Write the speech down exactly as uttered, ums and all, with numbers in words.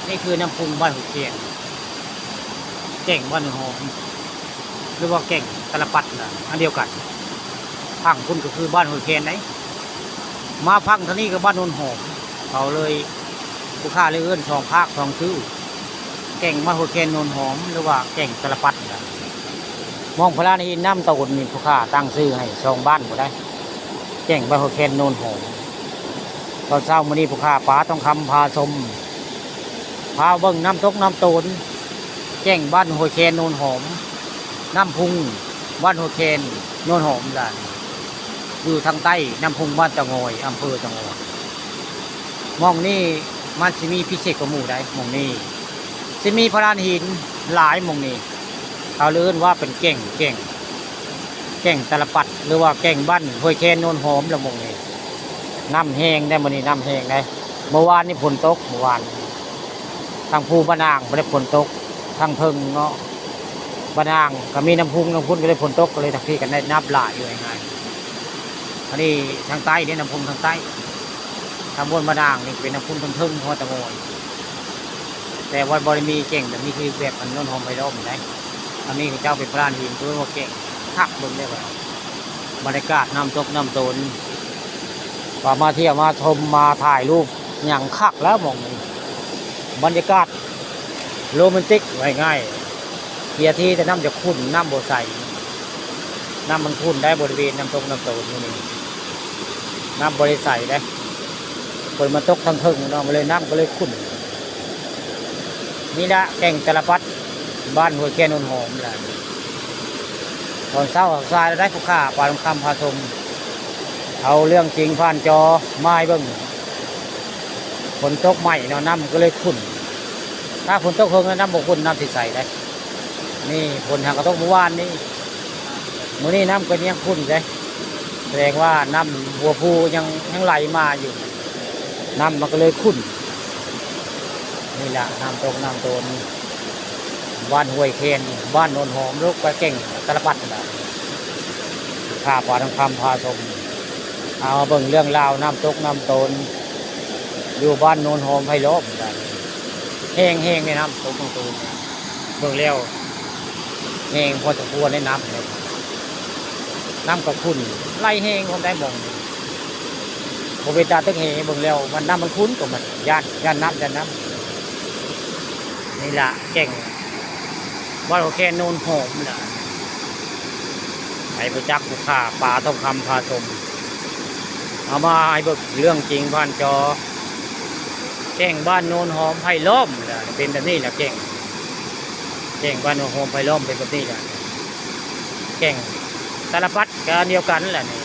นี่คือน้ำพุงบ้านห้วยแคน แก่งบ้านหอม หรือว่าแก่งตะละปัดนะ อันเดียวกัน ฝั่งพุ้นก็คือบ้านห้วยแคนได มาฝั่งทางนี้ก็บ้านโนนหอม เขาเลย ผู้ข้าเลยเอิ้นสองภาคสองชื่อ แก่งบ้านห้วยแคนโนนหอม หรือว่าแก่งตะละปัดนะ มองพระราชหินน้ำตะกนนี่ผู้ข้าตั้งชื่อให้สองบ้านบ่ได้ แก่งบ้านห้วยแคนโนนหอม ตอนเช้ามื้อนี้ผู้ข้าป๋าทองคำพาชม พาเบิ่งน้ำตกน้ำโตน แก่งบ้านห้วยแคนโนนหอม น้ำพุงบ้านห้วยแคนโนนหอมล่ะ อยู่ทางใต้ น้ำพุงบ้านตะงอย อำเภอตะงอย หม่องนี้มันสิมีพิเศษกว่าหมู่ใด หม่องนี้สิมีพระราชหินหลายหม่องนี้ เขาเลยเอิ้นว่าเป็นแก่ง แก่ง แก่งตะละปัด หรือว่าแก่งบ้านห้วยแคนโนนหอมละหม่องนี้ น้ำแฮงได้มื้อนี้ น้ำแฮงได้ เมื่อวานนี่ฝนตก เมื่อวาน ทางภูบ้านอ่างบ่ได้ฝนตก ทางเทิงเนาะ บ้านอ่างก็มีน้ำพุง น้ำพุงก็เลยฝนตก ก็เลยทางพี้กันได้น้ำหลายอยู่ง่ายๆ อันนี้ทางใต้เนี่ยน้ำพุงทางใต้ ทางบนบ้านอ่างนี่เป็นน้ำพุงทางเทิง เพราะว่าตะโงน แต่ว่าบ่ได้มีแก่งแบบนี้ คือแบบอันโนนหอมไผ่ล้อมได้ อันนี้เจ้าเป็นพระราชหิน คือว่าแก่งคักเบิ่งได้ว่า บรรยากาศน้ำตกน้ำโตน ว่ามาเที่ยวมาชมมาถ่ายรูปหยังคักแล้วหม่องนี้ บรรยากาศโรแมนติกว่าง่ายๆ เสียทีแต่น้ำจะขุ่น น้ำบ่ใส น้ำมันขุ่นได้บริเวณน้ำตกน้ำโตนนี่ น้ำบ่ได้ใสได้ ฝนมาตกทางเทิงเนาะ มันเลยน้ำก็เลยขุ่น นี่ละแก่งตะละปัด บ้านห้วยแคนโนนหอมล่ะ ตอนเช้าสายแล้วได้ผู้ข้าป๋าทองคำพาชม เอาเรื่องจริงผ่านจอมาให้เบิ่ง ฝนตกใหม่เนาะ น้ำมันก็เลยขุ่น ถ้าฝนตกเฮิงแล้วน้ำบ่ขุ่น น้ำสิใสได้ นี่ฝนหากะตกเมื่อวานนี้ มื้อนี้น้ำก็ยังขุ่นเด้ แสดงว่าน้ำหัวภูยัง ยังไหลมาอยู่ น้ำมันก็เลยขุ่น นี่ละน้ำตกน้ำโตน บ้านห้วยแคน บ้านโนนหอม ลูกกระแก่งตะละปัดนั่นล่ะ ข้าป๋าทองคำพาชม เอามาเบิ่งเรื่องราวน้ำตกน้ำโตน อยู่บ้านโนนหอมไผ่ล้อมนั่นล่ะ แฮงๆ ในน้ำตกน้ำโตน เบิ่งแล้ว แฮงพอสมควรในน้ำเลย น้ำก็ขุ่น ไหลแฮงพร้อมได้หม่อง บ่เป็นตาตึกแฮเบิ่งแล้ว มันน้ำมันขุ่นกว่ามัน ย่าน ย่านน้ำ ย่านน้ำ นี่ล่ะแก่ง บ้านห้วยแคนโนนหอมล่ะ ให้รู้จักผู้ข้าป๋าทองคำพาชม เอามาให้เบิ่งเรื่องจริงผ่านจอ แก่งบ้านโนนหอมไผ่ล้อมล่ะ เป็นแบบนี้ล่ะแก่ง แก่งบ้านโนนหอมไผ่ล้อมเป็นแบบนี้ล่ะ แก่งตะละปัดก็อันเดียวกันแหละนี่